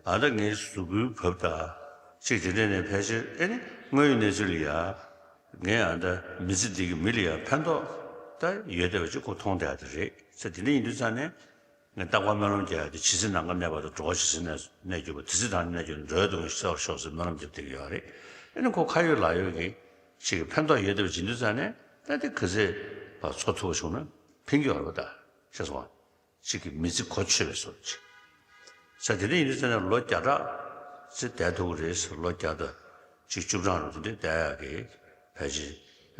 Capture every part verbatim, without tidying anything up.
ཨ་ད་ངའི་གཟུགས་པོའི་བབ་དང་གཅིག་དེ་འདྲས་ནས་ཕལ་ཆེར་ཨེ་ནི་དངོས་ཡོད་གནས་ཚུལ་ལ་ཡ་ངས་ཨ་ད་མི་ཚེ་འདི་གི་མི་ལ་ཡ་ཕན་ཐོགས་ད་ཡོད་བསྡད་པ་ཅིག་ཁོ་མཐོང་བསྡད་ཡ་དེ་རེད་ཟེར། དེ་འདྲ་ཡིན་དུས་ཙང་ནས་ངས་རྟག་པར་སྨོན་ལམ་རྒྱག་ཡ་དེ་ཇི་སྲིད་ནམ་མཁའ་གནས་པ་དང་། འགྲོ་བ་ཇི་སྲིད་གནས་གནས་གྱུར་པ། དེ་སྲིད་བདག་ནི་གནས་གྱུར་འགྲོ་བའི་སྡུག་བསྔལ་ཞི་ཚར་བར་ཤོག་ཟེར་སྨོན་ལམ་རྒྱབ་བསྡད་ཀྱི་ཡོད་རེད། ཨེ་ནི་ཁོ་ཁ་ཡོད་ལག་ཡོད་ཀྱི་ཅིག་གི་ཕན་ཐོགས་ཡོད་བསྡད་པ་ཅིག་ཡིན་དུས་ཙང་ནས། ད་དེ་ག་ཚོད་ཕར་འཚོ་ཐུབ་པ་བྱུང་ན་ཕན་གྱི་ཡོད་རེད་པ། ད་ཤེས་སོང་ཨ། གཅིག་གི་མི་ཚེ་གོ་ཆོད་པའི་བཟོ་འདྲ་ཅིག་ས་དེ་འདྲ་ཡིན་དུས་ཙང་ནས་ལོ་བརྒྱ་ཕྲག་ཙམ་བསྡད་ཐུབ་ཀྱི་རེད་ཟེར། ལོ་བརྒྱ་དང་གཅིག་བཅུ་གྲངས་རུ་དེ་འདྲ་བསྡད་ཡག་གི་ཕལ་ཆེར་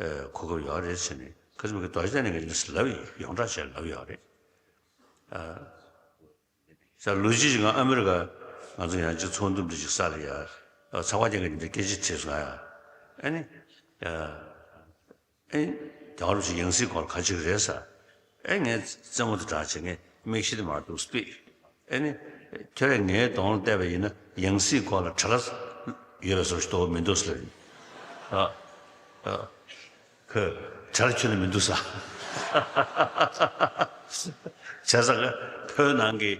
ཨ་གོ་སྐབས་ཡོད་རེད་ཟེར་ནས། ཁ་སང་གི་རྡོ་རྗེ་གདན་ནས་ངས་འདི་ལབ་ཡིན། ཡོངས་གྲགས་བྱས་ལབ་ཡོད་རེད། ཨ་ས་ལོ་གཅིག་ཅིག་ང་ཨ་མི་རི་ཀ་ང་ཚོ་ཡང་ཅིག་ཚོགས་འདུ་འདྲ་ཅིག་ས་ལ་ཡ། ཨ་ཚགས་པར་རྒྱག་མཁན་འདི་འདྲ་སྐད་ཆ་དྲིས་སོང་ཡ། ཨ་ནི་ཨ། ཨེ། རྒྱལ་བ་རིན་པོ་ཆེ་ཡང་སྲིད་སྐོར་ག་ཅིག་རེད་ཟེར། ཨེ་ངས་རྩེད་མོ་དེ་འདྲ་བྱས། ངས་མིག་ཤེལ་དེ་མར་འདུག་སྤིག་ཨེ་ནི། ཁྱོད་རང་ངའི་གདོང་ལ་བལྟས་པ་ཡིན་ན་ཡང་སྲིད་སྐོར་ལ་བྲེལ་བ་ཡོད་པའི་བཟོ་ཞིག་འདུག་མི་འདུག་ཟེར། ཨ། ཨ། ཁོས་བྲེལ་བ་ཁྱོན་ནས་མི་འདུག་ཟེར། བྱས་ཙང་བོད་ནང་གི་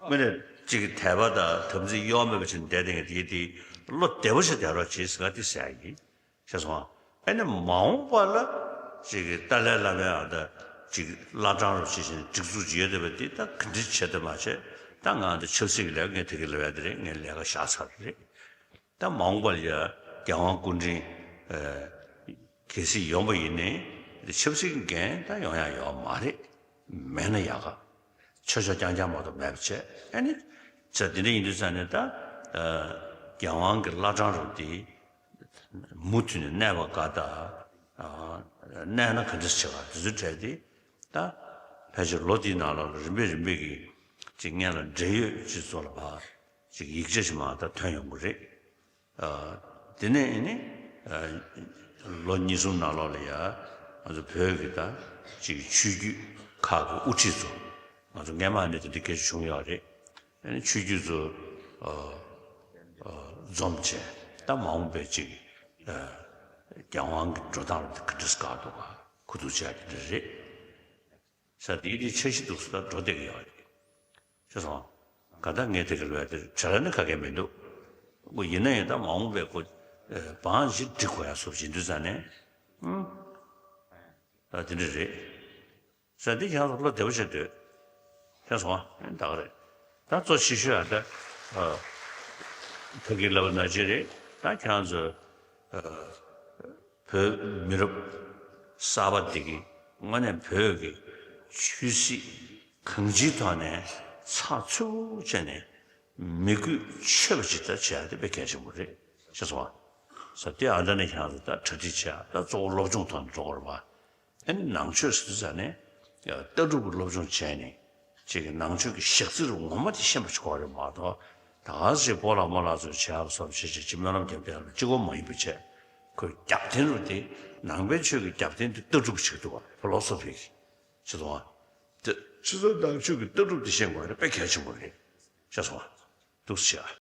མི་རེ་གཅིག་གིས་དད་པ་དང་དམ་ཚིག་གཡོ་མེད་པ་བྱས་ནས་བསྡད་བསྡད་མཁན་དེ་དེ་བློ་བདེ་པོ་བྱས་བསྡད་རོགས་གྱིས་ཟེར་བ་དེ་ཟེར་ཡ་ཡིན། ཤེས་སོང་ཨ། ཨ་ནི་མ་འོངས་པ་ལ་ཅིག་གི་ཏཱ་ལའི་བླ་མའི་ཨ་ད་ཅིག་བླ་བྲང་རུ་ཅིག་བཞེངས་ནས་སྒྲིག་འཛུགས་ཅིག་ཡོད་བསྡད་པ་དེ་ད་ག་འདྲ་བྱེད་ཐུབ་མ་བྱེད། ད་ང་ད་ཆབ་སྲིད་ཀྱི་ལས་ཀ་ངས་དེ་གི་ལས་ཀ་དེ་རེད། ངས་ལས་ཀ་བཞག་ཚར་རེད། ད་མ་འོངས་པ་ལ་ཡ་རྒྱལ་དབང་སྐུ་ཕྲེང་ཨ་གལ་སྲིད་ཡོང་པ་ཡིན་ནའི་ཆབ་སྲིད་ཀྱི་འགན་ད་ཡོང་ཡ་ཡོད་མ་རེད། མེད་ན་ཡག་ག་ཆོས་ཕྱོགས་རྐྱང་རྐྱང་མ་གཏོགས་མེད་པ་བྱས། ཨ་ནི་ཅིག་དེ་འདྲ་ཡིན་དུས་ཙང་ནས་ད་ཨ་རྒྱལ་དབང་གི་བླ་བྲང་རུ་དེ་མུ་མཐུད་ནས་གནས་པ་དགའ་ད། ཨ་གནས་ན་ག་འདྲ་བྱེད་ག་དེ་ཚོའི་གྲས་དེ་ད་ཕལ་ཆེར་ལོ་འདིའི་ནང་ལ་རིམ་པས་རིམ་པས་ཀྱིས་ཅིག་སྔོན་ལ་འབྲེལ་ཡོད་ཅིག་ཚོ་ལ་ཕར་ཅིག་ཡིག་ཆ་ཞིག་མར་ད་ཐོན་ཡོང་གི་རེད། ཨ་དེ་ནས་ཨ་ནི་ཨ་ལོ་གཉིས་གསུམ་ནང་ལོགས་ལ་ཡ་ང་ཚོ་བོད་ཀྱི་ད་ཅིག་ཆོས་བརྒྱུད་ཁག་གི་དབུ་ཁྲིད་ཚོ། ང་ཚོ་སྔས་མ་ནས་དེ་འདྲ་སྐད་ཆ་བྱུང་ཡོད་རེད། ཨ་ནི་ཆོས་བརྒྱུད་ཚོ་ཨ་ཨ་འཛོམས་བྱས། ད་མ་འོངས་པའི་ཅིག་ཨ་རྒྱལ་དབང་གི་འགྲོ་སྟངས་ལ་ག་འདྲ་དགའ་འདུག་ག་གོ་བསྡུར་བྱས་དེ་འདྲ་རེད། ས་དེའི་དེ་འཆར་གཞི་འདུག་སེ་ད་འགྲོ་བསྡད་ཀྱི་ཡོད་རེད། ཤེས་སོང་། ག་ད་ངས་དེ་ག་ལོས་དེ་བྲེལ་ནི་ག་གེ་མི་འདུག་ཁོ་ཡིན་ན་ཡང་ད་མ་འོངས་པའི་ཁོ་ཨེ་བང་ཞིག་སྒྲིག་དགོས་ཡ་སོབ་ཡིན་དུས་ཙང་ནས། ཨུམ། ད་དེ་འདྲ་རེད། ས་འདི་ཁྱེད་རང་ཚོ་བློ་བདེ་པོ་བྱས་སྡོད། ཤེས་སོང་ཨ། ད་ག་རེད། ད་གཙོ་ཆེ་ཤོས་ཨ་ད་ཨ་ཕ་གིར་ལབ་པ་ནང་བཞིན་རེད། ད་ཁྱེད་རང་ཚོ་ཨ་བོད་མི་རབས་གསར་པ་འདི་གིས་དངོས་གནས་བོད་ཀྱི་ཆོས་སྲིད་གང་ཅིའི་ཐོག་ནས་ཚགས་ཚུད་པོ་བྱས་ནས་མི་རྒྱུད་ཆོད་པ་ཅིག་ད་བྱེད་ཡ་དེ་དཔེ་གལ་ཆེན་པོ་རེད། ཤེས་སོང་ཨ། ས་དེ་ཨ་ད་ནས་ཁྱེད་རང་ཚོ་ད་གྲ་སྒྲིག་བྱེད་ཡ། ད་གཙོ་བོ་སློབ་སྦྱོང་ཐོག་ནས་འགྲོ་དགོས་རེད་པ། ཨ་ནི་ནང་ཆོས་ཟེར་དུས་ཙང་ནས་ཡ་ལྟ་གྲུབ་ཀྱི་སློབ་སྦྱོང་བྱས་ནས་ཅིག་གི་ནང་ཆོས་ཀྱི་ཞག་རྩི་རུ་ངོ་མ་དེ་ཤེས་པ་ཞིག་དགོས་རེད་མ་གཏོགས། ད་ག་ཟེ་སྤོ་ལགས་རྨོ་ལགས་ཚོས་བྱས་པ་སོགས་བྱས་བྱས་ཅིག་སྨོན་ལམ་རྒྱབ་བསྡད་ཡ་ལ་གཅིག་པོ་མ་ཡིན་པ་བྱས། ཁོའི་རྒྱབ་རྟེན་རུ་དེ་ནང་པའི་ཆོས་ཀྱི་རྒྱབ་རྟེན་དེ་ལྟ་གྲུབ་ཞིག་འདུག་བ། ཕི་ལོ་སོ་ཕི་གི་ཆེ་ཚོ་བ། དེ་ཆེ་ཚོ་ནང་ཆོས་ཀྱི་ལྟ་གྲུབ་དེ་ཤེས་དགོས་རེད། དཔེ་གལ་ཆེན་པོ་རེད། ཤེས་སོང་བ། འདུག་སེ་བྱས།